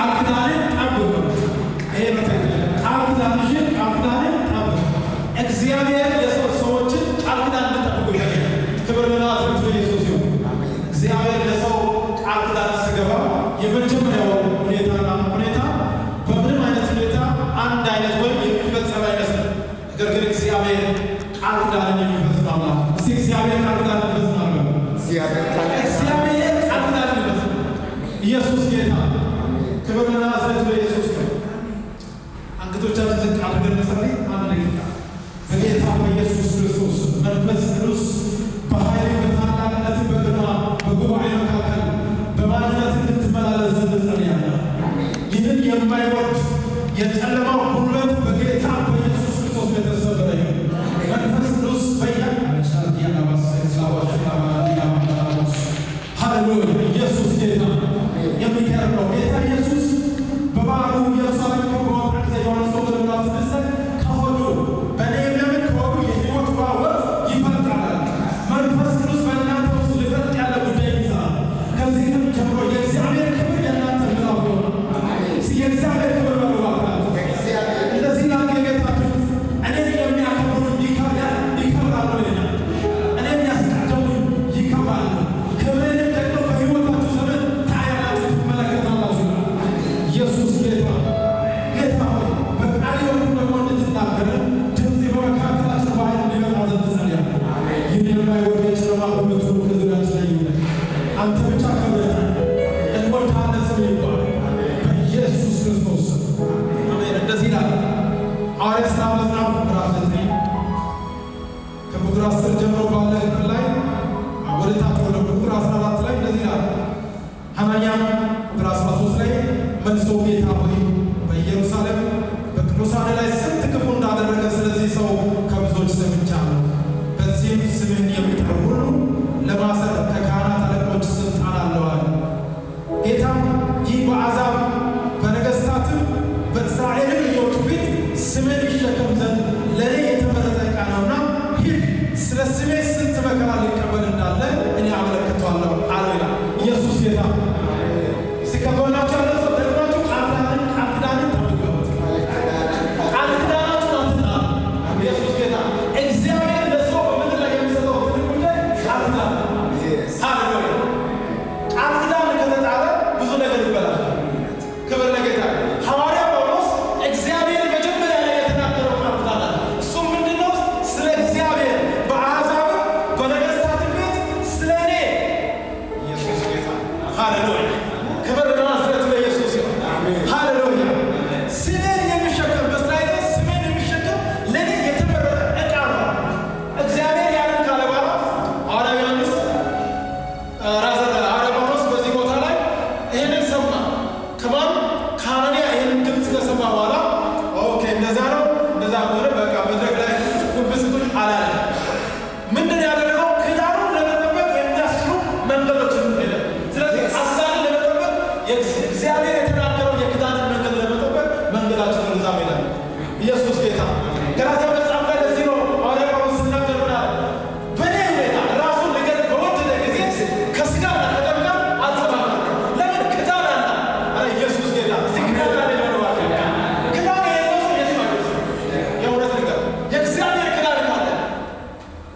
ቃል ኪዳንን ጠብቅ። ይሄ ነው ትክክል። ቃል ኪዳንሽን፣ ቃል ኪዳንን ጠብቅ። እግዚአብሔር የሰው ሰዎችን ቃል ኪዳን እንዲጠብቁ ይፈልጋል። ክብር ለናዝሬቱ ኢየሱስ ይሁን። እግዚአብሔር ለሰው ቃል ኪዳን ሲገባ የመጀመሪያው ሁኔታና ሁኔታ በምንም አይነት ሁኔታ አንድ አይነት ወይም የሚፈጸም አይመስልም። ነገር ግን እግዚአብሔር ቃል ኪዳንን የሚፈጽም አምላክ። እስቲ እግዚአብሔር ቃል ኪዳንን ይፈጽማል በሉ። እግዚአብሔር ቃል እግዚአብሔር ቃል ኪዳንን ይፈጽማል። ኢየሱስ ጌታ። ክብር ለናዝሬቱ ለኢየሱስ ነው። አንገቶቻችን ዝቅ አድርገን እንጸልይ። አንድ ደቂቃ። በጌታ በኢየሱስ ክርስቶስ መንፈስ ቅዱስ በኃይል፣ በታላቅነት፣ በግርማ በጉባኤ መካከል በማንነት እንድትመላለስ ዘንድ እንጸልያለን። ይህን የማይወድ የጨለማው ጉልበት በጌታ በኢየሱስ ክርስቶስ የተሰበረ ይሁን። መንፈስ ቅዱስ በያ። ሃሌሉያ! ኢየሱስ ጌታ። የሚገርም ነው። ጌታ ኢየሱስ በበዓሉ ኢየሩሳሌም በወጣ ጊዜ ዮሐንስ ወንጌል ምዕራፍ 6 ላይ ከሆዱ በእኔ የሚያምን ከሆዱ የሕይወት ውሃ ወንዝ ይፈልቃል አለ። መንፈስ ቅዱስ በእናንተ ውስጥ ሊፈልቅ ያለ ጉዳይ ይሰራል። ከዚህ ቀን ጀምሮ የእግዚአብሔር ክብር የእናንተ ምዕራፍ ይሆናል። እስኪ የእግዚአብሔር ክብር በሉ እባካችሁ። እንደዚህ ይላል የጌታ ድምፅ፣ እኔን የሚያከብሩኝ ይከብራሉ ይለኛል። እኔን ያስቀደሙኝ ይከብራሉ። ክብሬንም ደግሞ በሕይወታችሁ ዘመን ታያላችሁ፣ ትመለከታላችሁ ይላል። ኢየሱስ ጌታ። ጌታ ሆይ፣ በቃል በኩል ደግሞ እንድትናገረን፣ ድምፅ በመካከላችን በኃይል እንዲመጣ ዘንድ ጸልያለሁ። ይህን የማይወድ የጨለማ ጉልበት ሁሉ ከዙሪያችን ላይ ይውደቅ። አንተ ብቻ ክብር እንወድሃለን። ስምህ ይባረክ በኢየሱስ ክርስቶስ ስም አሜን። እንደዚህ ይላል ሐዋርያት ሥራ መጽሐፍ ምዕራፍ 9 ከቁጥር 10 ጀምሮ ባለ ክፍል ላይ ወደ ታች ወደ ቁጥር 14 ላይ እንደዚህ ይላል። ሐናንያም ቁጥር 13 ላይ መልሶ ጌታ ሆይ፣ በኢየሩሳሌም በቅዱሳን ላይ ስንት ክፉ እንዳደረገ ስለዚህ ሰው ከብዙዎች ሰምቻለሁ። በዚህም ስምህን የሚጠሩ ሁሉ ለማሰር ከካህናት አለቆች ስልጣን አለው አለ። ጌታም ይህ በአሕዛብ፣ በነገሥታትም፣ በእስራኤልም ልጆች ፊት ስሜን ይሸከም ዘንድ ለእኔ የተመረጠ ዕቃ ነውና ሂድ፣ ስለ ስሜ ስንት መከራ ሊቀበል እንዳለ እኔ አመለክተዋለሁ አለው ይላል። ኢየሱስ ጌታ። እስቲ ከጎናችሁ ያለ ሰው ደግማችሁ ቃል ኪዳንን፣ ቃል ኪዳንን ጠብቁ። ቃል ኪዳናችሁን አትጣሉ። ኢየሱስ ጌታ። እግዚአብሔር ለሰው በምድር ላይ የሚሰጠው ትልቅ ጉዳይ ቃል ኪዳን ነው። ሃሌሉያ። ቃል ኪዳን ከተጣለ ብዙ ነገር ይበላል። ክብር ለጌታ። ሐዋርያ ጳውሎስ እግዚአብሔር መጀመሪያ ላይ የተናገረው ቃል ኪዳን አለ። እሱም ምንድነው? ስለ እግዚአብሔር በአሕዛብም በነገሥታትም ፊት ስለ እኔ። ኢየሱስ ጌታ። ሃሌሉያ። ክብር ለናዝሬቱ ለኢየሱስ ይሁን። ሃሌሉያ። ስሜን የሚሸከም፣ በእስራኤል ስሜን የሚሸከም ለእኔ የተመረጠ ዕቃ ነው። እግዚአብሔር ያንን ካለ በኋላ ሐዋርያ ዮሐንስ ራዘር ሐዋርያ ጳውሎስ በዚህ ቦታ ላይ ይህንን ሰማ። ከማን? ከሐናንያ። ይህንን ድምፅ ከሰማ በኋላ okay፣ እንደዛ ነው፣ እንደዛ ከሆነ በቃ መድረክ ላይ ቁልፍ ስጡኝ አላለም። ምንድን ነው ያደረገው? ክዳኑን ለመጠበቅ የሚያስችሉ መንገዶችን ሄደ። ስለዚህ ቃል ለመጠበቅ፣ እግዚአብሔር የተናገረው የክዳንን መንገድ ለመጠበቅ መንገዳችን ወደዛ ሄዳል። ኢየሱስ ጌታ። ገላትያ መጽሐፍ ላይ ለዚህ ነው ሐዋርያ ጳውሎስ ሲናገር ምን አለ? በእኔ ሁኔታ ራሱን ሊገድል በወደደ ጊዜ ከስጋና ከደም ጋር አልተማከርኩም። ለምን? ክዳን አለ። ኧረ ኢየሱስ ጌታ። እስቲ ክዳን አለ ይበሉ እባክህ። ክዳን የሌለው ሰው የትም አይደርስም። የእውነት ነገር የእግዚአብሔር ክዳን ካለ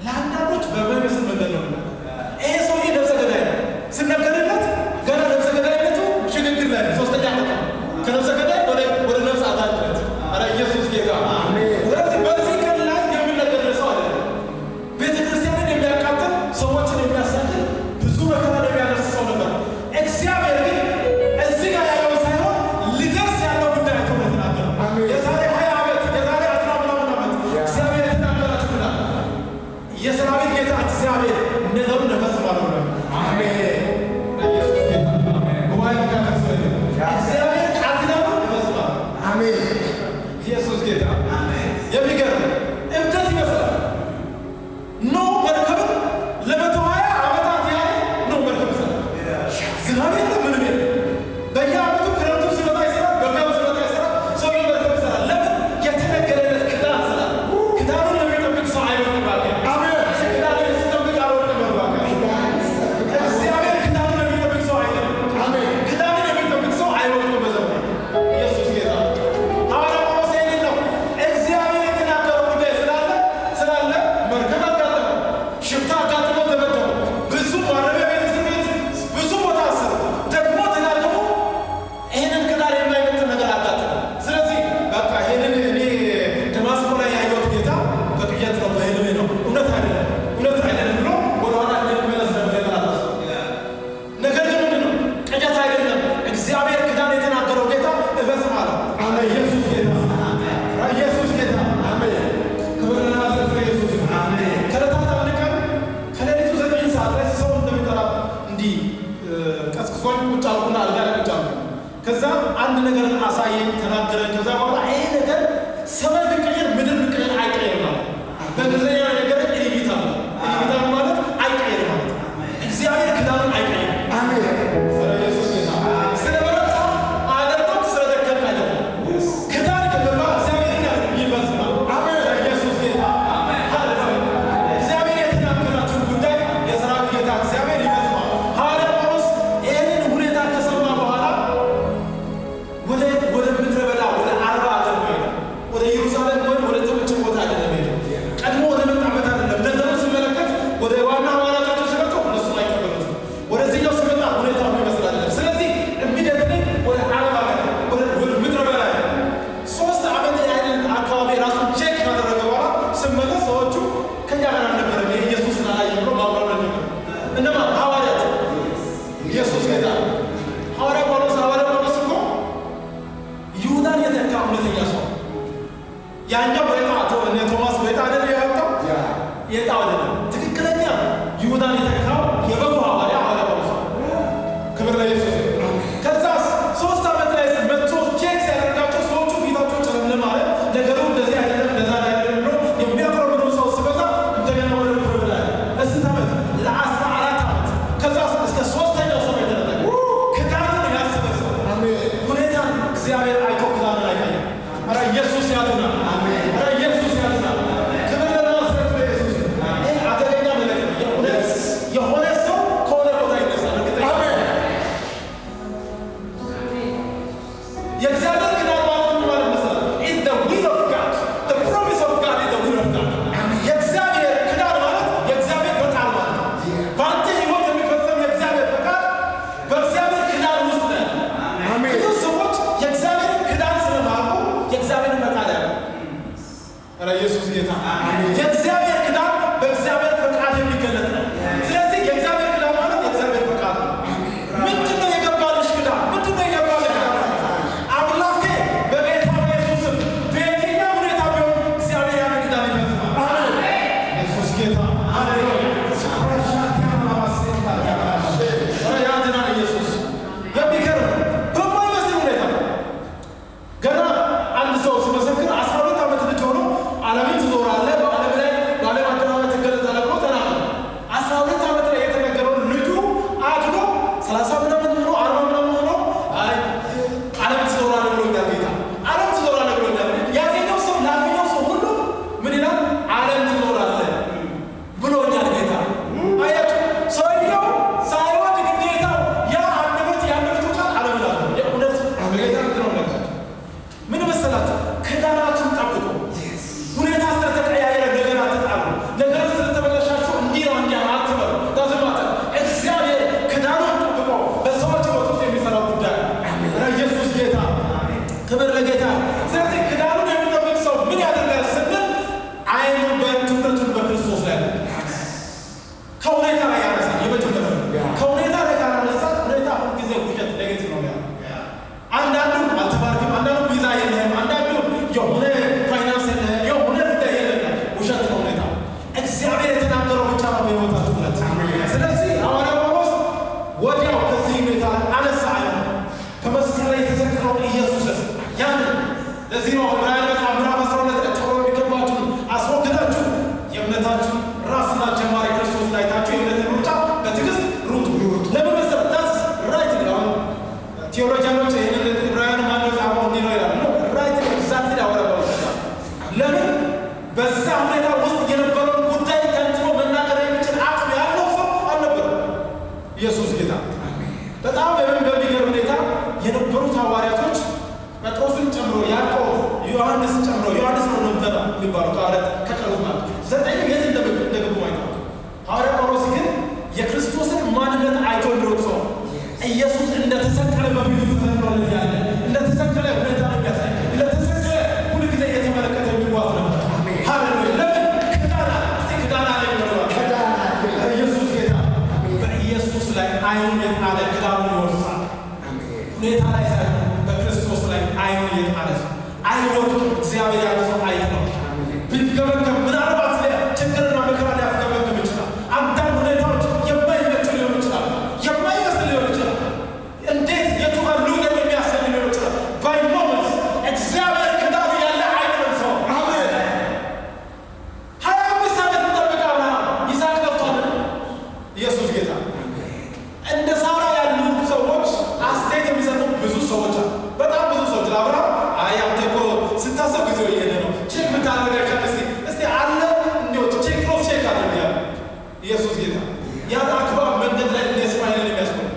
ለአንዳንዶች በማይመስል መንገድ ነው። ይሄ ሰውዬ ነፍሰ ገዳይ ነው። ስነገርለት ገና ነፍሰ ገዳይነቱ ሽግግር ላይ ነው። ሶስተኛ ዓመት ነው። ከነፍሰ ገዳይ ወደ ነፍስ አዳኝነት። ኧረ ኢየሱስ ጌታ። ስለዚህ በዚህ ቀን ላይ የሚነገር ሰው አይደለም። ቤተ ክርስቲያንን የሚያቃጥል፣ ሰዎችን የሚያሳድድ፣ ብዙ መከራን የሚያደርስ ሰው ነበር። እግዚአብሔር ግን እዚህ ጋር ያለው ሳይሆን ሊደርስ ያለው ጉዳይ አይቶ ነው የተናገረው። የዛሬ 20 ዓመት፣ የዛሬ አስራ ምናምን ዓመት እግዚአብሔር የተናገራችሁ ይላል። የሰራዊት ጌታ እግዚአብሔር ነገሩን እፈጽማለሁ ብሏል። አሜን። ኢየሱስ ጌታ። ጉባኤ መካከል ሰው የለም። እግዚአብሔር ቃል ኪዳኑን ይፈጽማል። አሜን። ኢየሱስ ጌታ። የሚገርም እብደት ይመስላል። ኖህ መርከብን ለ120 ዓመታት ያህል ኖህ መርከብ ይሰራል። ዝናብ የለም፣ ምንም የለም። በየዓመቱ ክረምቱ ሲመጣ ይሰራል፣ በጋው ሲመጣ ይሰራል። ሰውየው መርከብ ይሰራል። ለምን? የተነገረለት ክዳን ስላለ። ክዳኑን የሚጠብቅ ሰው አይወድቅም። እባክህ። አሜን። ክዳኑን ሲጠብቅ አልወድቅም በሉ እባክህ። እግዚአብሔር ክዳኑን የሚጠብቅ ሰው አይደለም። አሜን። ክዳኑን የሚጠብቅ ሰው አይወድቅም። ከዛ አንድ ነገር አሳየኝ፣ ተናገረኝ። ከዛ በኋላ ይሄ ነገር ሰማይ ቢቀየር ምድር ቢቀየር አይቀየርም ማለት። በእንግሊዝኛ ነገረኝ inevitable። Inevitable ማለት አይቀየርም ማለት። እግዚአብሔር ኪዳኑን አይቀይርም። አሜን። ስለ ኢየሱስ ጌታ ስለበረታ አይደለም፣ ስለደከም አይደለም። ኪዳን ከገባ እግዚአብሔር ይፈጽማል። አሜን። ኢየሱስ ጌታ፣ ሃሌሉያ። እግዚአብሔር የተናገራችሁን ጉዳይ የሰራዊት ጌታ እግዚአብሔር ይፈጽማል። ሐዋርያ ጳውሎስ ይህንን ሁኔታ ከሰማ በኋላ ወደ ምድረ በዳ፣ ወደ አርባ አገር ነው የሄደው። ወደ ኢየሩሳሌም ወይም ወደ ተመቸ ቦታ አይደለም የሄደው። ቀድሞ ወደ መጣበት አይደለም። ነገሩ ሲመለከት ወደ ዋና ሐዋርያቶቹ ሲመጡ እነሱም አይቀበሉትም። ወደዚህኛው ሲመጣ ሁኔታው የሚመስል አይደለም። ስለዚህ immediately ወደ አረብ አገር፣ ወደ ምድረ በዳ ሄደ። 3 ዓመት ያህል አካባቢ ራሱን check ካደረገ በኋላ ስመለስ ሰዎቹ ከኛ ጋር አልነበረም፣ ይሄ ኢየሱስን አላየም ብሎ ማጉረምረም ጀመሩ። እነማን? ሐዋርያት። ኢየሱስ ጌታ። ሐዋርያ ጳውሎስ እኮ ይሁዳን የተካ እውነተኛ ሰው። ያኛው በዕጣ፣ እነ ቶማስ በዕጣ አይደል ያወጣው? የዕጣው አይደለም። ትክክለኛ ይሁዳን የተካው የበጉ ሐዋርያ ሐዋርያ ጳውሎስ ነው። ክብር ለኢየሱስ ይሁን። ከዛ 3 ዓመት ላይ መጥቶ check ሲያደርጋቸው ሰዎቹ ፊታቸው ጨለምለም አለ። ነገሩ እንደዚህ አይደለም፣ እንደዛ አይደለም ብሎ የሚያጉረመርም ሰው ሲበዛ እንደገና ወደ ምድረ በዳ ሄደ። ለስንት ዓመት? ለ14 ዓመት። ከዛ እስከ ሶስተኛው ሰማይ ተነጠቀ። ኪዳኑን ያሰበ ሰው አሜን። ሁኔታን እግዚአብሔር አይቶ ኪዳኑን አይቀይርም። ኧረ ኢየሱስ ያድናል። አሜን። ኧረ ኢየሱስ ያድናል። ክብር ለናዝሬቱ ለኢየሱስ ይሁን። ይህ አደገኛ መልእክት ነው። የእውነት የሆነ ሰው ከሆነ ቦታ ይነሳል። እርግጠኛ አሜን። የእግዚአብሔር ኪዳን ማለት ምን ማለት መሰለህ? Is the will of God. The promise of God is the will of God. የእግዚአብሔር ኪዳን ማለት የእግዚአብሔር ፈቃድ ማለት ነው። በአንተ ሕይወት የሚፈጸም የእግዚአብሔር ፈቃድ በእግዚአብሔር ኪዳን ውስጥ ነው ያለው። አሜን። ብዙ ሰዎች የእግዚአብሔርን ኪዳን ስለማያውቁ የእግዚአብሔርን ፈቃድ ያውቃሉ። ኧረ ኢየሱስ ጌታ። የእግዚአብሔር ኪዳን በእግዚአብሔር ፈቃድ የሚገለጥ ነው። ስለዚህ የእግዚአብሔር ኪዳን ማለት የእግዚአብሔር ፈቃድ ነው። ምንድን ነው የገባልሽ ኪዳን? ምንድን ነው የገባልህ ኪዳን? አምላኬ በጌታ በኢየሱስም በየትኛው ሁኔታ ቢሆን እግዚአብሔር ያንን ኪዳን ይፈጽማል። ኢየሱስ ጌታ፣ ሃሌሉያ። ኧረ ያድናል ኢየሱስ። የሚገርም ነው። በማይመስል ሁኔታ ገና አንድ ሰው ሲመሰክር 12 ዓመት ልጅ ሆኖ ዓለምን ትዞራለህ፣ በዓለም ላይ በዓለም አደባባይ ትገለጣለህ ብሎ ተናገረ። 12 ዓመት ላይ የተነገረውን ልጁ አድጎ 30 ምናምን ሆኖ፣ 40 ምናምን ሆኖ አይ ዓለም ትዞራለህ ብሎኛል ጌታ፣ ዓለም ትዞራለህ ብሎኛል። ያገኘው ሰው ላገኘው ሰው ሁሉ ምን ይላል? ዓለም ትዞራለህ ብሎኛል ጌታ። አያችሁ፣ ሰውየው ሳይወድ ግዴታው ያ አንደበት የአንደበቱ ቃል ዓለምን አዞረ። የእውነት በጌታ ምንድን ነው ነገራቸው? ምን መሰላችሁ? ክዳናችሁን ጠብቁ። ሁኔታ ስለተቀያየረ ነገር አትጣሉ። ነገሮች ስለተበላሻችሁ እንዲህ ነው እንዲያ ነው አትበሉ። ዳዝማተ እግዚአብሔር ክዳኑን ጠብቆ በሰዎች ሕይወት ውስጥ የሚሰራው ጉዳይ ነው። ኧረ ኢየሱስ ጌታ፣ ክብር ለጌታ። ስለዚህ ክዳኑን የሚጠብቅ ሰው ምን ያደርጋል ስንል ዓይኑን በትኩረቱን በክርስቶስ ላይ ነው። ከሁኔታ ላይ ያነሳል። የመጀመሪያው ከሁኔታ ላይ ካላነሳ ሁኔታ ሁልጊዜ ውሸት negative ነው ያለው። አንዳንዱ አልተባረክም፣ አንዳንዱ ቪዛ የለህም፣ አንዳንዱ የሆነ ፋይናንስ የለህም፣ የሆነ ጉዳይ የለህም። ውሸት ነው ሁኔታ። እግዚአብሔር የተናገረው ብቻ ነው በሕይወታችሁ እውነት። ስለዚህ ሐዋርያ ጳውሎስ ወዲያው ከዚህ ሁኔታ ላይ አነሳ አይኑ በመስቀል ላይ የተሰቀለውን ኢየሱስን ያንን። ለዚህ ነው ዕብራውያን መጽሐፍ ምዕራፍ 12 ላይ ቶሎ የሚገባችሁን አስወግዳችሁ የእምነታችሁን ራስና ጀማሪ ክርስቶስን አይታችሁ የእምነትን ሩጫ በትዕግስት ሩጡ። ለምን መሰለህ? That's right። አሁን theologian ኦች ይህንን ዕብራውያን ማነው የጻፈው እንዲህ ነው ይላሉ። Right, exactly ሐዋርያ ጳውሎስ ነው። ለምን በዛ ሁኔታ ውስጥ የነበረውን ጉዳይ ተንትኖ መናገር የሚችል አቅም ያለው ሰው አልነበረም። ኢየሱስ ጌታ። በጣም በሚገርም ሁኔታ የነበሩት ሐዋርያቶች ጴጥሮስን ጨምሮ፣ ያዕቆብ፣ ዮሐንስ ጨምሮ፣ ዮሐንስ ነው ነበረ የሚባለው ከሐዋርያት ከቀሩት ማለት ዘጠኙ የት እንደገቡ አይታወቅም። ሐዋርያ ጳውሎስ ግን የክርስቶስን ማንነት አይቶ የሚሮጥ ሰው፣ ኢየሱስ እንደተሰቀለ በፊቱ ተሰቅሎለት ያለ እንደተሰቀለ ሁኔታ ነው የሚያሳይ፣ እንደተሰቀለ ሁሉ ጊዜ እየተመለከተ የሚጓዝ ነበር። ሃሌሉያ። ለምን? ክዳን አለ። እስቲ ክዳን አለ የሚለው ክዳን አለ። ኢየሱስ ጌታ። በኢየሱስ ላይ አይኑን የጣለ ክዳኑን ይወርሳል። ሁኔታ ላይ ሳይሆን በክርስቶስ ላይ አይኑን የጣለ ሰው አይወድቅም። እግዚአብሔር ያለ ሰው አይጥለው። ቢፍገመገም ምናልባት ችግርና መከራ ሊያፍገመግም ይችላል። አንዳንድ ሁኔታዎች የማይመቹ ሊሆኑ ይችላል። የማይመስል ሊሆን ይችላል። እንዴት የቱ ጋር ልውደቅ የሚያሰኝ ኢየሱስ ጌታ። እንደ ሳራ ያሉ ሰዎች አስተያየት የሚሰጡ ብዙ ሰዎች አሉ። በጣም ብዙ ሰዎች ለአብርሃም አይ አንተ እኮ ስታሰብ ጊዜው እየሄደ ነው፣ check ብታደርግ አይሻልም? እስቲ አለ እንዲያው check cross check አድርግ ያሉ። ኢየሱስ ጌታ። ያለ አግባብ መንገድ ላይ እንደ እስማኤልን የሚያስቆም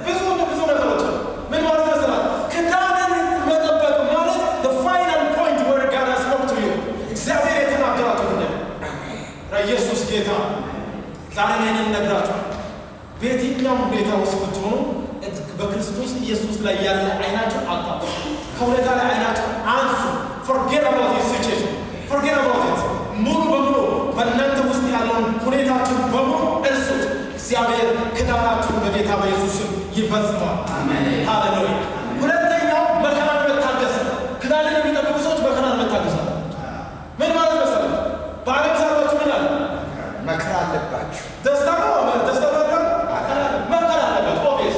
ብዙ ብዙ ነገሮች አሉ። ምን ማለት መሰላችሁ? ክዳንን መጠበቅ ማለት the final point where God has spoke to you፣ እግዚአብሔር የተናገራችሁ ጉዳይ። ኢየሱስ ጌታ። ዛሬ ይህንን እነግራችኋለሁ። በየትኛውም ሁኔታ ውስጥ ብትሆኑ በክርስቶስ ኢየሱስ ላይ ያለ አይናችሁን አታንሱ። ከሁኔታ ላይ አይናችሁን አንሱ። Forget about your situation, forget about it። ሙሉ በሙሉ በእናንተ ውስጥ ያለውን ሁኔታችሁን በሙሉ እርሱት። እግዚአብሔር ክዳናችሁን በጌታ በኢየሱስ ስም ይፈጽመዋል። ሃሌሉያ። ሁለተኛው መከራን መታገስ ነው። ክዳንን የሚጠብቁ ሰዎች መከራን መታገስ አለ። ምን ማለት መሰለህ? በዓለም ሳላችሁ ምን አለ? መከራ አለባችሁ። ደስታ ነው፣ ደስታ ነው፣ መከራ አለበት። Obvious።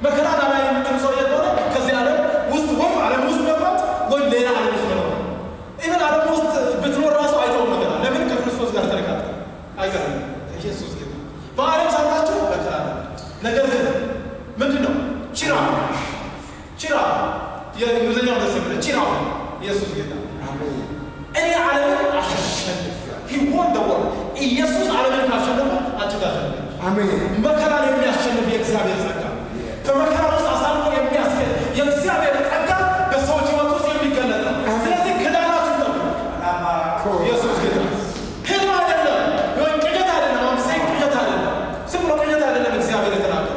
መከራን አላይ የምትል ሰው ከሆነ ከዚህ ዓለም ውስጥ ወይም ዓለም ውስጥ መግባት ወይም ሌላ ዓለም ውስጥ መኖር። Even ዓለም ውስጥ ብትኖር ራሱ አይተውም መከራ። ለምን? ከክርስቶስ ጋር ተነካክተህ አይቀርም። ኢየሱስ ጌታ። በዓለም ሳላችሁ መከራ አለበት። ነገር ግን ምንድን ነው? Cheer up, cheer up። የእንግሊዝኛው ደስ የሚለው cheer up። ኢየሱስ ጌታ። አሜን። እኔ ዓለምን አሸንፌአለሁ። He won the world። ኢየሱስ ዓለምን ካሸነፈ አንቺ ታሸንፊያለሽ። አሜን። መከራን የሚያሸንፍ የእግዚአብሔር ጸጋ፣ በመከራ ውስጥ አሳልፎ የሚያስገኝ የእግዚአብሔር ጸጋ በሰዎች ሕይወት ውስጥ የሚገለጥ ነው። ስለዚህ ክዳናችሁ ጠብቁ። ኢየሱስ ጌታ። ህልም አይደለም ወይም ቅዠት አይደለም። አምሴ ቅዠት አይደለም። ዝም ብሎ ቅዠት አይደለም። እግዚአብሔር የተናገረው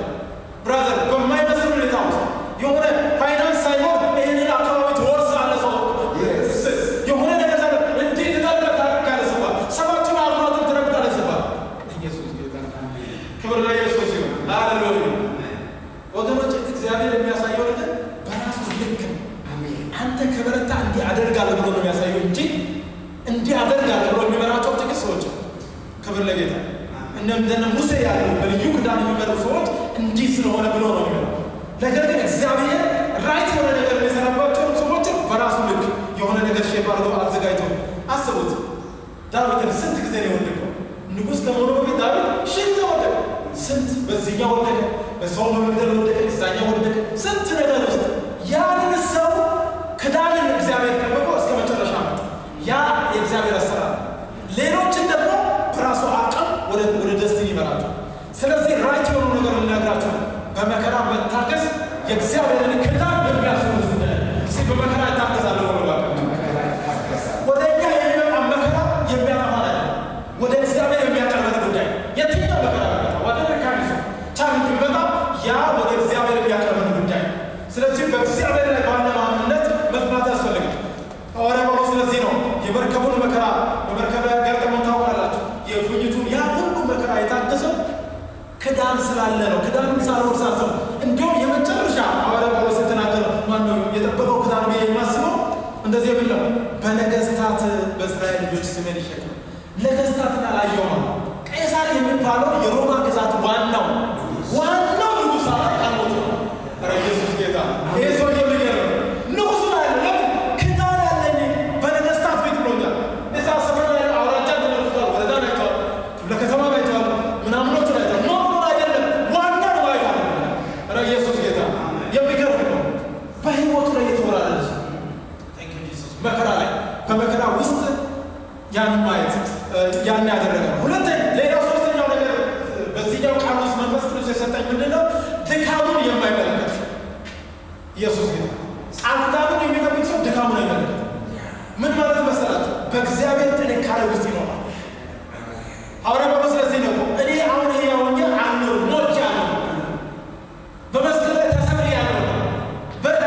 brother፣ በማይመስል ሁኔታ ውስጥ የሆነ ፋይናንስ ሳይኖር ይህንን አካባቢ ትወርሳለህ ሰው የሆነ ነገር ሳይኖር እንዲህ ትጠልቀህ ታደርጋለህ ሲባል፣ ሰባቱን አህጉራትን ትረግጣለህ ሲባል፣ ኢየሱስ ጌታ። ክብር ለኢየሱስ ይሁን። ሃሌሉያ። ወገኖች፣ እግዚአብሔር የሚያሳየው ነገር በራሱ ልክ ነው። አንተ ከበረታ እንዲህ አደርጋለሁ ብሎ ነው የሚያሳየው እንጂ እንዲህ አደርጋለሁ ብሎ የሚመራቸው ጥቂት ሰዎች ነው። ክብር ለጌታ። እነ እንደነ ሙሴ ያሉ በልዩ ክዳን የሚመሩ ሰዎች እንዲህ ስለሆነ ብሎ ነው የሚመራው። ነገር ግን እግዚአብሔር right የሆነ ነገር የሚሰራባቸውን ሰዎችን በራሱ ልክ የሆነ ነገር shape አድርጎ አዘጋጅቶ። አስቡት፣ ዳዊትን ስንት ጊዜ ነው የወደቀው? ንጉሥ ከመሆኑ በፊት ዳዊት ሺህ ጊዜ ወደቀ። ስንት በዚህኛው ወደቀ፣ በሰው በመግደል ወደቀ፣ እዛኛው ወደቀ፣ ስንት ነገር ውስጥ ያንን ሰው ክዳንን እግዚአብሔር ጠብቆ እስከ መጨረሻ መጣ። ያ የእግዚአብሔር አሰራር። ሌሎችን ደግሞ በራሱ አቅም ወደ destiny ይመራቸዋል። ስለዚህ right የሆኑ ነገር ልነግራችሁ ነው። በመከራ መታገስ የእግዚአብሔርን ክዳን የሚያስሩት ጉዳይ ነው። እስኪ በመከራ እታገሳለሁ በሉ እባካችሁ። መከራ ይታገሳል። ወደ እኛ የሚመጣ መከራ የሚያጠፋ አይደለም። ወደ እግዚአብሔር የሚያቀርበን ጉዳይ። የትኛው መከራ ቢመጣ፣ whatever kind of challenge ቢመጣ ያ ወደ እግዚአብሔር የሚያቀርበን ጉዳይ ነው። ስለዚህ በእግዚአብሔር ላይ ባለ ማንነት መጽናት ያስፈልጋል። ሐዋርያ ጳውሎስ ስለዚህ ነው የመርከቡን መከራ፣ በመርከብ ላይ ያጋጠመውን ታውቃላችሁ። የእፉኝቱን ያ ሁሉ መከራ የታገሰው ክዳን ስላለ ነው። ክዳኑን ሳልወርስ አልተውም። እንዲሁም የመጨረሻ ሐዋርያ ጳውሎስ የተናገረው ማነው የጠበቀው ክዳን ብዬ የማስበው እንደዚህ የሚል ነው። በነገስታት በእስራኤል ልጆች ስሜን ይሸከም ነገስታትን አላየውም አለ። ቄሳር የሚባለው የሮማ ግዛት ዋናው ዋናው ንጉሥ ላይ አልሞትም። ኧረ ኢየሱስ ጌታ። ይሄ ሰው የሚገርም ነው። ንጉሱን አለ። ለምን? ክዳን አለኝ በነገስታት ፊት ብሎኛል። እዛ ሰፈር ላይ አውራጃ ተመልክቷል፣ ወረዳን አይተዋል፣ ክፍለ ከተማን አይተዋል፣ ምናምኖችን አይተዋል። No, no፣ አይደለም፣ ዋና ነው አይተዋል። ኧረ ኢየሱስ ጌታ። የሚገርም ነው። በህይወቱ ላይ የተወራረደ ሰው። Thank you, Jesus። መከራ ላይ፣ በመከራ ውስጥ ያን ማየት ያን ያደረገ ነው። ሁለተኛ፣ ሌላ ሶስተኛው ነገር በዚህኛው ቃል ውስጥ መንፈስ ቅዱስ የሰጠኝ ምንድን ነው? ድካሙን የማይመለከት። ኢየሱስ ጌታ። ቃል ኪዳኑን የሚጠብቅ ሰው ድካሙን አይመለከትም። ምን ማለት መሰላችሁ? በእግዚአብሔር ጥንካሬ ውስጥ ይኖራል። ሐዋርያ ጳውሎስ ስለዚህ ነው እኮ እኔ አሁን ሕያው ሆኜ አልኖርም፣ ሞቻለሁ፣ በመስቀል ላይ ተሰቅያለሁ።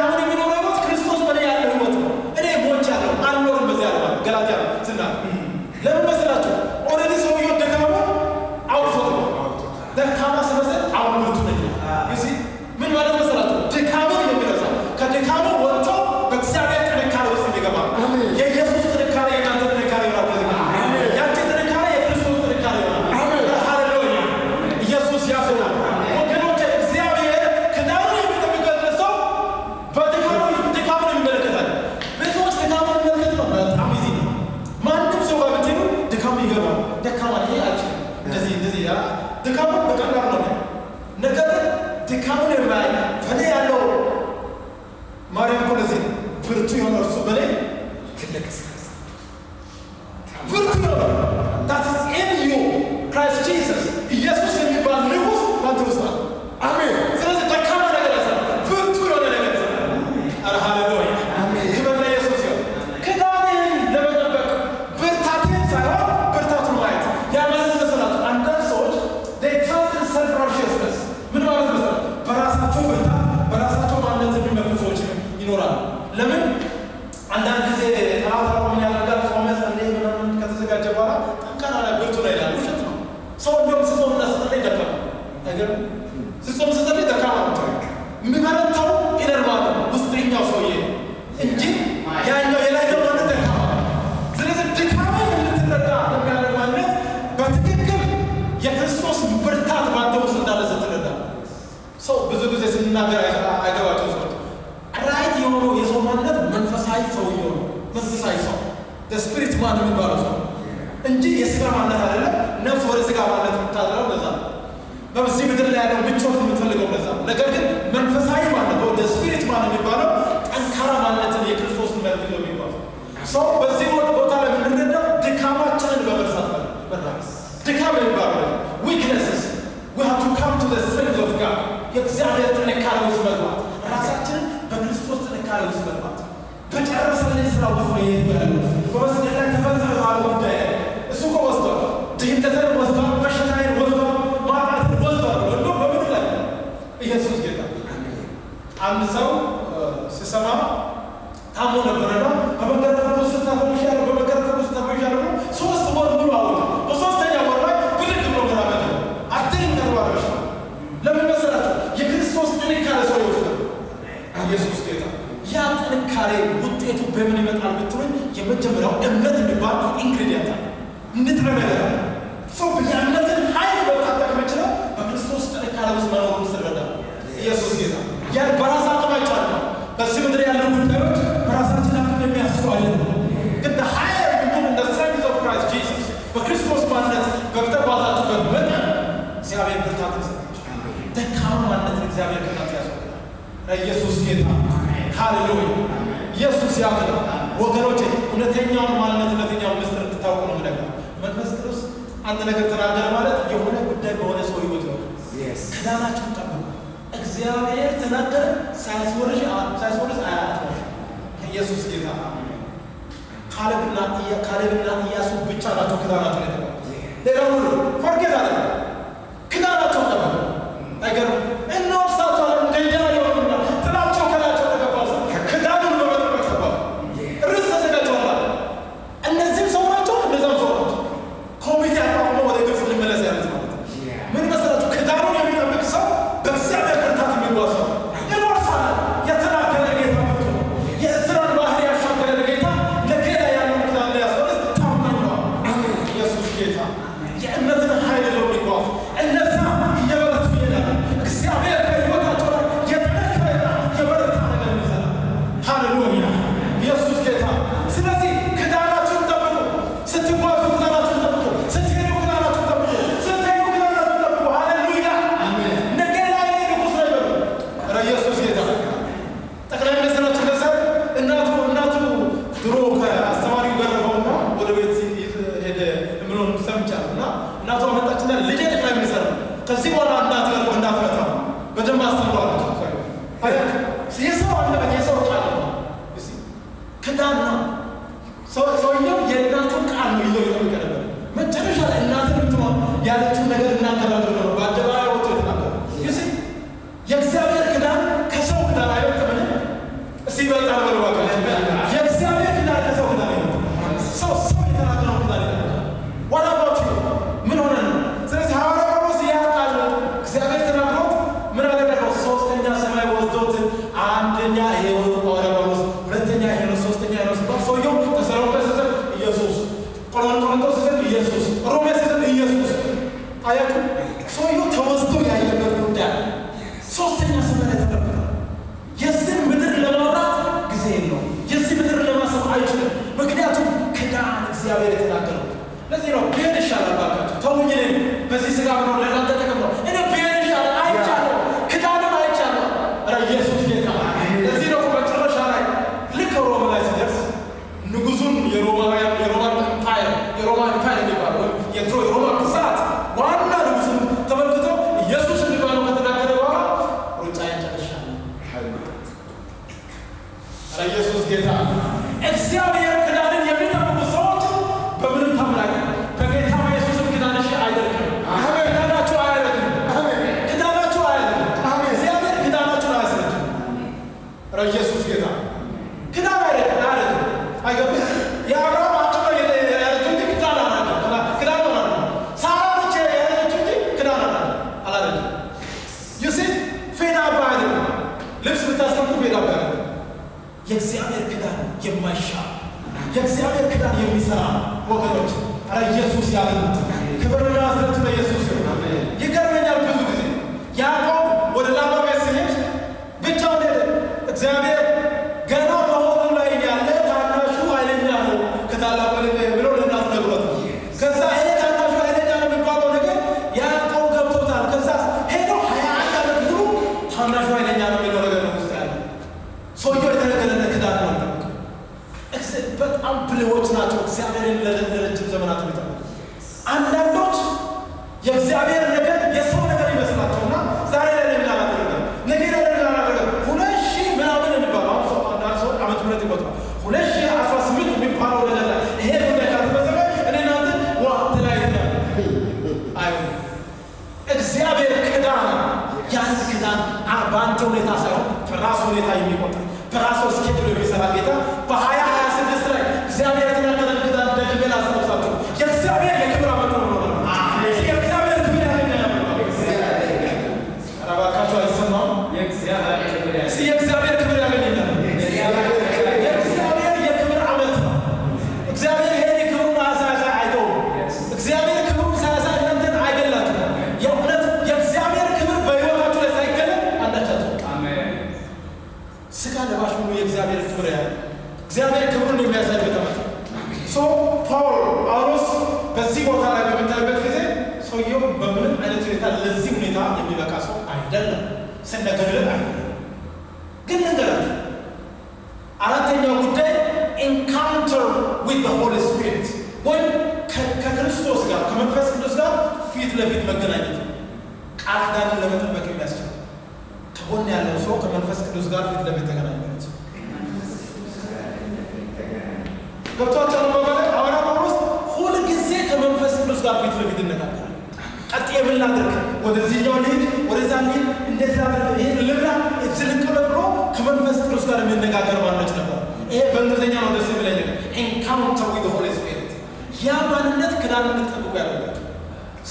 አሁን የሚኖረው ሕይወት ክርስቶስ በእኔ ያለው ሕይወት ነው። እኔ ሞቻለሁ፣ አልኖርም በዚህ ዓለም አለ። ገላትያ ስና ለምን መሰላችሁ? Already ሰውየው ደካማውን አውጥቶት ነው። ደካማ ስመስል አሁን ብርቱ ነኝ። You see፣ ምን ማለት መሰላችሁ? ድካሙን የሚረሳ፣ ከድካሙ ወጥቶ በእግዚአብሔር ጥንካሬ ውስጥ የሚገባ። የኢየሱስ ጥንካሬ የእናንተ ጥንካሬ ይሆናል። ከዚህ ጋር ያን ድካሙን የማያይ በእኔ ያለው ማርያም እኮ ለዚህ ነው ብርቱ የሆነ እርሱ በእኔ ትልቅ ስራ ብርቱ የሆነ that is in you Christ Jesus ኢየሱስ የሚባል ንጉሥ ባንተ ውስጥ አለ። አሜን። ስለዚህ ደካማ ነገር ያሰራል፣ ብርቱ የሆነ ነገር ይሰራል። ኧረ ሃሌሉያ! ክብር ለኢየሱስ ይሁን። ክዳንህን ለመጠበቅ ብርታትህን ሳይሆን ብርታቱን ማየት። ያ ማለት መሰላችሁ አንዳንድ ሰዎች they trust in self righteousness። ምን ማለት መሰላችሁ? በራሳቸው ብርታት በራሳቸው ማንነት የሚመኩ ሰዎች ይኖራሉ። ለምን አንዳንድ ጊዜ ጠላት አብሮ ምን ያደርጋል? ጾመ ጸለየ ምናምን ከተዘጋጀ በኋላ ጠንካራ ላይ ብርቱ ነው ይላል። ውሸት ነው። ሰው እንደውም ስጾምና ስጸልይ ደካማ አይገርም? ስጾም ስጸልይ ደካማ ነው። የሚበረታው inner man ነው ውስጠኛው ሰውዬ ነው እንጂ ያኛው የላይኛው ማንነት ደካማ ነው። ስለዚህ ድካምን እንድትረዳ የሚያደርግ ማንነት በትክክል የክርስቶስ ብርታት ባንተ ውስጥ እንዳለ ስትረዳ። ሰው ብዙ ጊዜ ስንናገር አይገባቸው ሰዎች። Right የሆነው የሰው ማንነት መንፈሳዊ ሰውየው ነው። መንፈሳዊ ሰው spirit man የሚባለው ሰው እንጂ የስጋ ማንነት አይደለም። ነፍስ ወደ ስጋ ማንነት የምታድረው ለዛ ነው። በዚህ ምድር ላይ ያለው ምቾት የምትፈልገው ለዛ ነው። ነገር ግን መንፈሳዊ ማንነት ወደ spirit man የሚባለው ጠንካራ ማንነትን የክርስቶስን መልክ ይዞ የሚጓዝ ሰው። በዚህ ቦታ ላይ የምንረዳው ድካማችንን በመርሳት ነው። ድካም የሚባለው weaknesses, we have to come to the strength of God። የእግዚአብሔር ጥንካሬ ውስጥ መግባት፣ ራሳችንን በክርስቶስ ጥንካሬ ውስጥ መግባት። በጨረሰልን ስራ ውስጥ ነው ይሄ ያሉት። በመስቀል ላይ ተፈጸመ ባለው ጉዳይ ላይ እሱ እኮ ወስዷል። ድህነትን ወስዷል፣ በሽታዬን ወስዷል፣ ማጣትን ወስዷል። እንደውም በምድር ላይ ኢየሱስ ጌታ። አንድ ሰው ሲሰማ ታሞ ነበረና በመገረፍ ውስጥ ተፈውሻለሁ፣ በመገረፍ ውስጥ ተፈውሻለሁ ብሎ 3 ወር ሙሉ አወጣ። በሶስተኛ ወር ላይ ብድግ ብሎ መራመድ አትልም ተባለ በሽታ። ለምን መሰላችሁ? የክርስቶስ ጥንካሬ ሰው ይወስዳል። ኢየሱስ ጌታ። ያ ጥንካሬ ውጤቱ በምን ይመጣል ብትሉኝ፣ የመጀመሪያው እምነት የሚባል ingredient አለ፣ ንጥረ ነገር አለ። ሰው የእምነትን ኃይል መታጠቅ የሚችለው በክርስቶስ ጥንካሬ ውስጥ መኖሩን ስረዳ። ኢየሱስ ጌታ። ያ በራስ አቅም አይቻልም። በዚህ ምድር ያሉ ጉዳዮች በራሳችን አቅም የሚያስችሉ አይደለም። ግን the higher you move in the strength of Christ Jesus፣ በክርስቶስ ማንነት በተጓዛችሁበት መጠን እግዚአብሔር ብርታት ይሰጣል። ደካማ ማንነትን እግዚአብሔር ከእናንተ ያስወግዳል። ኢየሱስ ጌታ። ሃሌሉያ! ኢየሱስ ያድናል። ወገኖቼ፣ እውነተኛውን ማንነት እውነተኛውን ምስጢር እንድታውቁ ነው የምነግረው። መንፈስ ቅዱስ አንድ ነገር ተናገረ ማለት የሆነ ጉዳይ በሆነ ሰው ህይወት ይሆናል። ክዳናችሁን ጠብቁ። እግዚአብሔር ተናገረ ሳያስወርሽ ሳያስወርስ አያጥም። ኢየሱስ ጌታ። ካሌብና ኢያሱ ብቻ ናቸው ክዳናቸውን የጠበቁት። ሌላው ሁሉ forget አለ። ክዳናቸውን ጠበቁ። አይገርም? እንወርሳቸዋለን እንደኛ የሆኑና ጥላቸው ከላቸው ተገባ። ክዳኑን በመጠበቅ ተባሉ። ርስት ተዘጋጅተዋል። እነዚህም ሰው ናቸው፣ እነዛም ሰው ናቸው። ኮሚቴ አቋቁሞ ወደ ግብፅ እንመለስ ያሉት ማለት ነው። ምን መሰላችሁ? ክዳኑን የሚጠብቅ ሰው በእግዚአብሔር ብርታት የሚጓዝ ሰው እንወርሳለን። የተናገረ ጌታ ብርቱ ነው። የኤርትራን ባህር ያሻገረ ጌታ ለገና ያለውን ክዳን ሊያስወርስ ታማኝ ነው። ኢየሱስ ጌታ። የእምነትን ኃይል ይዞ የሚጓዝ እነዛ እየበረቱ ይሄዳሉ። እግዚአብሔር በሕይወታቸው ላይ የጠነከረና የበረታ ነገር ይሰራል። ሃሌሉያ! ኢየሱስ ጌታ። ስለዚህ ክዳናችሁን ጠብቁ። ስትጓዙ ክዳናችሁን ጠብቁ። ስትሄዱ ክዳናችሁን ጠብቁ። ስትሄዱ ክዳናችሁን ጠብቁ። ሃሌሉያ! ነገ ላይ እኔ ንጉሥ ነኝ በሉ። ኧረ ኢየሱስ ጌታ። ጠቅላይ ሚኒስትራችን ለሰ እናቱ ድሮ ከአስተማሪው ገረፈውና ወደ ቤት ሄደ የምለውን ሰምቻለሁ። እና እናቱ አመጣችና ልጄ ጠቅላይ ሚኒስትር ነው፣ ከዚህ በኋላ እንዳትገርፈው እንዳትመታው በደንብ አስተምረዋለች። አያችሁ፣ የሰው አንደበት የሰው ቃል ነው። ክዳን ነው። ሰውየው የእናቱን ቃል ነው ይዞ ይጠብቅ ነበር። መጨረሻ ላይ እናትን ብትሆን ያለችውን ነገር እናገራለሁ ነው በአደባባይ ወጥቶ የተናገረው። You see፣ የእግዚአብሔር ክዳን ከሰው ክዳን አይበልጥምን? እስቲ ይበልጣል በሉ እባካችሁ። የእግዚአብሔር ክዳን ከሰው ክዳን አይበልጥም። ሰው የተናገረውን ክዳን ይጠብቃል። What about you? ምን ሆነ ነው? ስለዚህ ሐዋርያ ጳውሎስ ያ ቃል እግዚአብሔር ተናግሮት ምን አደረገው? ሶስተኛ You see, fade up አይደለም። ልብስ ብታስቀምጡ fade up አይደለም። የእግዚአብሔር ክዳን የማይሻር፣ የእግዚአብሔር ክዳን የሚሰራ ወገኖች፣ ኧረ ኢየሱስ ያለን ክብርና ዝነቱ ለኢየሱስ ይሁን። ይገርመኛል፣ ብዙ ጊዜ ያዕቆብ ወደ ላባ ቤት ሲሄድ ብቻውን ሄደ። እግዚአብሔር ገና በሆዱ ላይ ያለ ታናሹ ኃይለኛ ነው ከታላቁ ይልቅ ብሎ ለእናቱ ነግሮታል። ከዛ ይሄ ታናሹ ኃይለኛ ነው የሚባለው ነገር ያዕቆብ ገብቶታል። ከዛ ሄዶ 21 ዓመት ሙሉ ታናሹ ኃይለኛ ነው የሚለው ነገር ነው ውስጥ ያለው። ሰውየው የተነገረለት ክዳን ነው የሚጠብቀው። በጣም ብልሆች ናቸው እግዚአብሔርን ለረጅም ዘመናት የሚጠብቁ። አንዳንዶች የእግዚአብሔር ነገር የሰው ነገር ይመስላቸውና ዛሬ ላይ ለምን አላደረገም፣ ነገ ላይ ለምን አላደረገም፣ 2000 ምናምን የሚባለው፣ አሁን ሰው አንዳንድ ሰው ዓመተ ምህረት ይቆጥራል። 2018 የሚባለው ነገር ላይ ይሄ ጉዳይ ካልተፈጸመ እኔ እናንተ ዋ ተለያይተናል። አይሆንም። እግዚአብሔር ክዳን፣ ያን ክዳን በአንተ ሁኔታ ሳይሆን በራሱ ሁኔታ የሚቆጥር፣ በራሱ schedule የሚሰራ ጌታ በ2026 ላይ እግዚአብሔር የተናገረን ክዳን ደግሜ ላስታውሳችሁ። የእግዚአብሔር የክብር ዓመት ነው ብሎናል። የእግዚአብሔር ክብር ያገኘናል ብሏል። ኧረ እባካችሁ አይሰማም? እስኪ የእግዚአብሔር ክብር ያገኘኛል። የእግዚአብሔር የክብር ዓመት ነው። እግዚአብሔር ይሄን ክብሩን ሳያሳይ አይተውም። እግዚአብሔር ክብሩን ሳያሳይ እናንተን አይገላችሁም። የእውነት የእግዚአብሔር ክብር በሕይወታችሁ ላይ ሳይገለጥ አንዳች አትሆኑም። ስጋ ለባሽ ሁሉ የእግዚአብሔር ክብር ያያል። እግዚአብሔር ክብሩን የሚያሳይበት ዓመት ነው። So Paul ጳውሎስ በዚህ ቦታ ላይ በምታይበት ጊዜ ሰውየው በምንም አይነት ሁኔታ ለዚህ ሁኔታ የሚበቃ ሰው አይደለም። ስነገርለት አይደለም። ግን ልንገራችሁ፣ አራተኛው ጉዳይ encounter with the Holy Spirit ወይም ከክርስቶስ ጋር፣ ከመንፈስ ቅዱስ ጋር ፊት ለፊት መገናኘት ነው። ቃል ኪዳንን ለመጠበቅ የሚያስችል። ከጎን ያለው ሰው ከመንፈስ ቅዱስ ጋር ፊት ለፊት ተገናኝ በሉት። ገብቷቸው ነው ማለት ሐዋርያ ጳውሎስ ሁል ጊዜ ከመንፈስ ቅዱስ ጋር ፊት ለፊት ይነጋገራል። ቀጥዬ ምን ላድርግ? ወደዚህኛው ልሂድ፣ ወደዛ ልሂድ፣ እንዴት ላድርግ? ይሄን ልብላ፣ እዚህ ልቀመጥ ብሎ ከመንፈስ ቅዱስ ጋር የሚነጋገር ማንነት ነበር። ይሄ በእንግሊዝኛ ነው ደስ የሚለኝ ነገር፣ encounter with Holy Spirit። ያ ማንነት ክዳን እንድትጠብቁ ያደርጋል።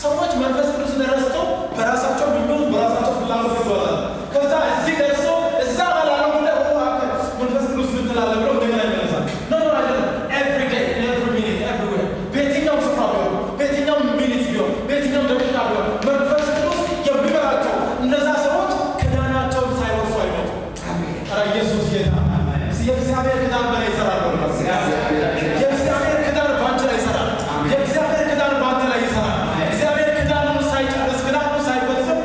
ሰዎች መንፈስ ቅዱስን ረስተው በራሳቸው ምኞት፣ በራሳቸው ፍላጎት ይጓዛሉ። ከዛ እዚህ ደርሰው እዛ ባላለው ጉዳይ መንፈስ ቅዱስ ምን ትላለህ ብለው እንደገና ይመለሳል። No, no፣ አይደለም። Every day, every minute, everywhere፣ በየትኛውም ስፍራ ቢሆን፣ በየትኛውም minute ቢሆን፣ በየትኛውም ደቂቃ ቢሆን መንፈስ ቅዱስ የሚመራቸው እነዛ ሰዎች ክዳናቸውን ሳይወርሱ አይሞቱም። ኧረ ኢየሱስ ጌታ። የእግዚአብሔር ክዳን በላይ ይሰራል። የእግዚአብሔር ክዳን በአንቺ ላይ ይሰራል። የእግዚአብሔር ክዳን በአንተ ላይ ይሰራል። እግዚአብሔር ክዳኑን ሳይጨርስ፣ ክዳኑን ሳይፈጽም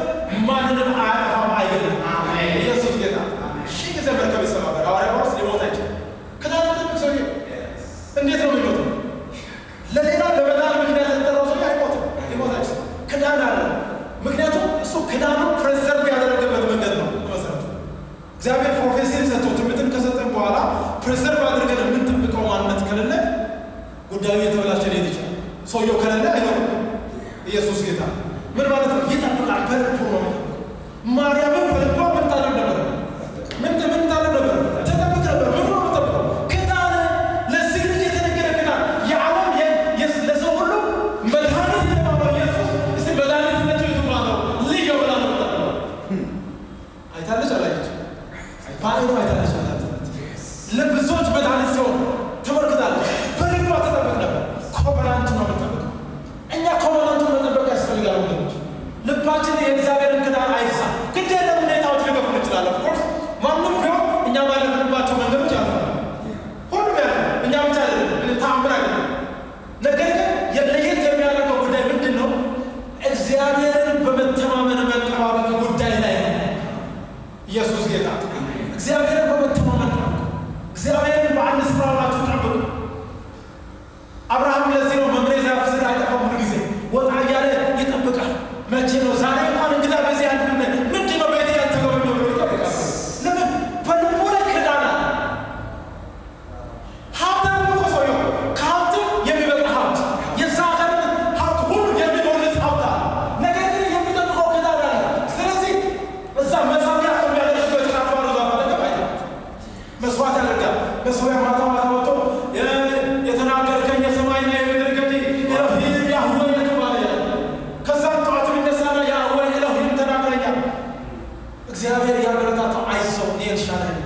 እግዚአብሔር ያበረታታው፣ አይዞህ፣ እኔ ኤልሻዳይ ነኝ፣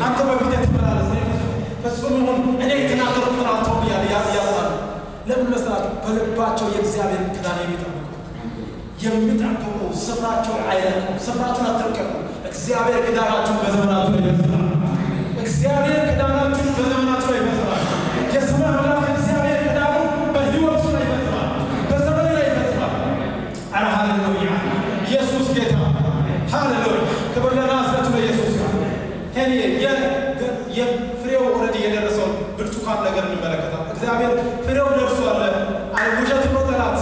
አንተ በፊቴ ትመላለስ፣ እኔ ፍጹም ሁን፣ እኔ የተናገርኩትን አልተውም እያለ ያዝናል። ለምን መሰላችሁ? በልባቸው የእግዚአብሔርን ኪዳን የሚጠብቁ ስፍራቸውን አይለቁም። ስፍራቸውን አትልቀቁ። እግዚአብሔር ኪዳናችሁን በዘመናችሁ ላይ ይፈጽማል። እግዚአብሔር ኪዳናችሁን በዘመናችሁ ላይ ይፈጽማል። የሰማይ አምላክ እግዚአብሔር ኪዳኑን በሕይወቱ ላይ ይፈጽማል። በዘመኑ ላይ ይፈጽማል። ኧረ ሃሌሉያ! ኢየሱስ ጌታ። ሃሌሉያ! ክብር ለናዝረቱ ለኢየሱስ ይሁን። ሄኒ የፍሬው already የደረሰውን ብርቱካን ነገር እንመለከታለን። እግዚአብሔር ፍሬው ደርሷል። አይ ውሸት ነው ጠላት፣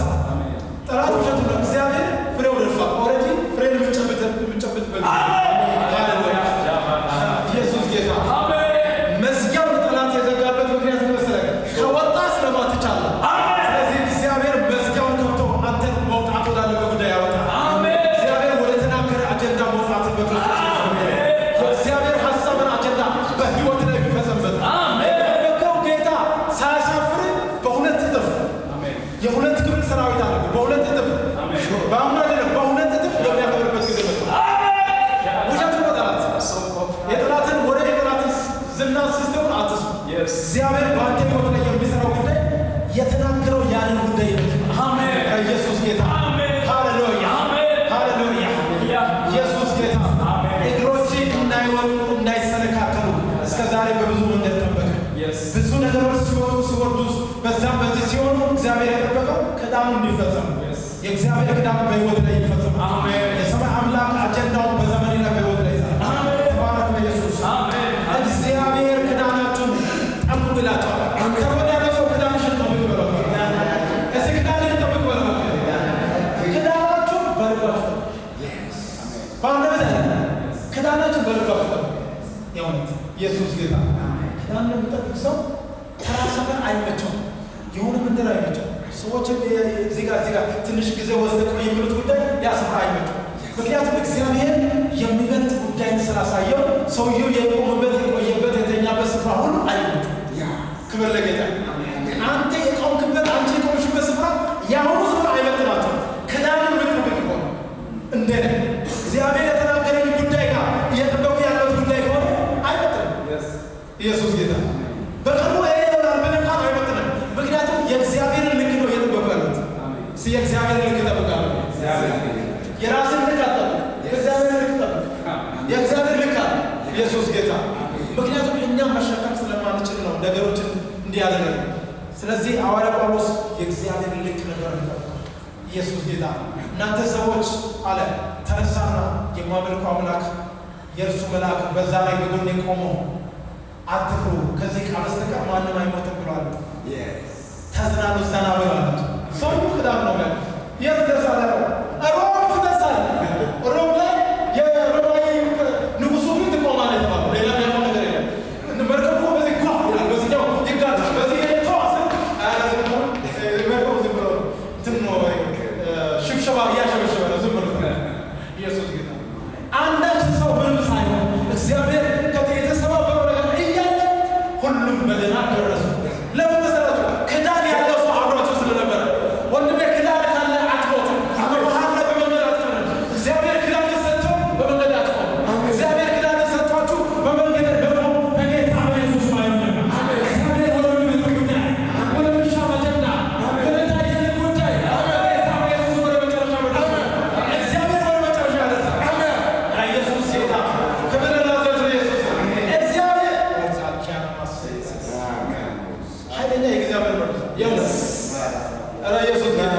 ጠላት ውሸት ነው። እግዚአብሔር ፍሬው ደርሷል። Already ፍሬን የምጨብጥበት። ሃሌሉያ! ኢየሱስ ጌታ። መዝጊያውን ጠላት የዘጋበት ምክንያት ምን መሰለህ? ከወጣ ስለማትቻል ነው። ስለዚህ እግዚአብሔር መዝጊያውን ከፍቶ አንተን መውጣት ወዳለበት ጉዳይ ያወጣል። እግዚአብሔር ወደ ተናገረ አጀንዳ መውጣትን በክርስቶስ የእግዚአብሔር ሀሳብን አጀንዳ በህይወት ላይ የሚፈጸምበት የጠበቀው ጌታ ሳያሳፍር በ2 እጥፍ፣ የሁለት ክፍል ሰራዊት አድርጎ በ2 እጥፍ፣ በአሁኑ አይደለም፣ በ2 እጥፍ የሚያከብርበት ጊዜ መጥቷል። ውሸት ነው ጠላት። የጠላትን ወሬ፣ የጠላትን ዝና system ኡን አትስሙ። እግዚአብሔር በአንተ ህይወት ላይ የሚሰራው ጉዳይ የተናገረው ያንን ጉዳይ ይፈጽማል። ኢየሱስ ጌታ። ሃሌሉያ፣ ሃሌሉያ። ኢየሱስ ጌታ። እግሮች እንዳይወድቁ፣ እንዳይሰነካከሉ እስከ ዛሬ በብዙ መንገድ ጠበቀ። ብዙ ነገሮች ሲወጡ ሲወርዱ፣ በዛም በዚህ ሲሆኑ እግዚአብሔር የጠበቀው ኪዳኑ እንዲፈጸም። የእግዚአብሔር ኪዳን በህይወት ላይ ይፈጸማል። የሰማይ አምላክ አጀንዳውን በዘመኔ ላይ በህይወት ላይ ይሰራል። ተባረክ በኢየሱስ። እግዚአብሔር ኪዳናችሁን ጠብቁ ይላቸዋል። ከጎን ያለው ሰው ኪዳንሽን ጠብቅ በለው። እስኪ ኪዳንህን ጠብቅ በለው። ኪዳናችሁን በልባችሁ፣ በአንደበት አይደለም። ኪዳናችሁን በልባችሁ ጠብቁ። የእውነት ኢየሱስ ጌታ። ኪዳን የሚጠብቅ ሰው ተራ ሰፈር አይመቸውም። የሆነ መንደር አይመቸውም። ሰዎች እዚህ ጋር ትንሽ ጊዜ ወስደህ ቆይ የሚሉት ጉዳይ ያ ስፍራ አይመቸውም። ምክንያቱም እግዚአብሔር የሚበልጥ ጉዳይን ስላሳየው ሰውየው የቆመበት፣ የቆየበት፣ የተኛበት ስፍራ ሁሉ አይመቸውም። ክብር ለጌታ። አንተ የቆምክበት፣ አንቺ የቆምሽበት ስፍራ የአሁኑ ስፍራ አይመጥናቸውም። ኪዳንን የምትጠብቅ ከሆነ፣ እንደ እግዚአብሔር የተናገረኝ ጉዳይ ጋር እየጠበቁ ያለሁት ጉዳይ ከሆነ አይመጥንም። ኢየሱስ ጌታ። በቅርቡ ይሄ ይሆናል ብለህ እንኳን አይመጥንም። ምክንያቱም የእግዚአብሔርን ልክ ነው እየጠበቁ ያሉት። እስኪ የእግዚአብሔርን ልክ እጠብቃለሁ። የራስን ልክ አትጠብቅ። የእግዚአብሔርን ልክ ጠብቅ። የእግዚአብሔር ልክ አለ። ኢየሱስ ጌታ። ምክንያቱም እኛ መሸከም ስለማንችል ነው ነገሮችን እንዲህ ያደረገ። ስለዚህ ሐዋርያ ጳውሎስ የእግዚአብሔርን ልክ ነበር የሚጠብቀው። ኢየሱስ ጌታ። እናንተ ሰዎች አለ፣ ተነሳና የማመልከው አምላክ የእርሱ መልአክ በዛ ላይ በጎኔ ቆሞ አትፍሩ፣ ከዚህ ዕቃ በስተቀር ማንም አይሞትም ብሏል። ተዝናኑ፣ ዘና በሉ አላቸው። ሰው ክዳን ነው ያለው። የት ደርሳለህ? ሮም ትደርሳለህ። ሮም ላይ የሮማዊ ንጉሱ ፊት ትቆማለህ የተባለው ሌላ የሚያውቀው ነገር የለም። መርከቡ በዚህ ጓ ይላል፣ በዚህኛው ይጋጫል፣ በዚህ ተዋስን፣ ኧረ ዝም ብሎ መርከቡ ዝም ብሎ እንትን ነው፣ ሽብሸባ እያሸበሸበ ነው ዝም ብሎ። ኢየሱስ ጌታ። አንዳች ሰው ምንም ሳይሆን እግዚአብሔር የተሰባበረው ነገር እያለ ሁሉም በደህና ደረሱ። ለምን መሰላችሁ? ክዳን ያለው ሰው አብሯቸው ስለነበረ። ወንድሜ፣ ክዳን ካለ አትሞትም። በመሃል ላይ በመንገድ አትቀርም። እግዚአብሔር ክዳን ሰጥቶ በመንገድ አትቆምም። እግዚአብሔር ክዳን ሰጥቷችሁ በመንገድ በቆም በጌታ በኢየሱስ አይሆንም። እግዚአብሔር ወደሚመጣ ጉዳይ፣ ወደሚሻም አጀንዳ፣ ወደ ታየን ጉዳይ በጌታ በኢየሱስ ወደ መጨረሻ መድረስ፣ እግዚአብሔር ወደ መጨረሻ ያደርሳል። ኢየሱስ ጌታ። ክብር ለናዝሬቱ ኢየሱስ። እግዚአብሔር ኃይለኛ የእግዚአብሔር መንፈስ የእውነት። ኧረ ኢየሱስ ጌታ።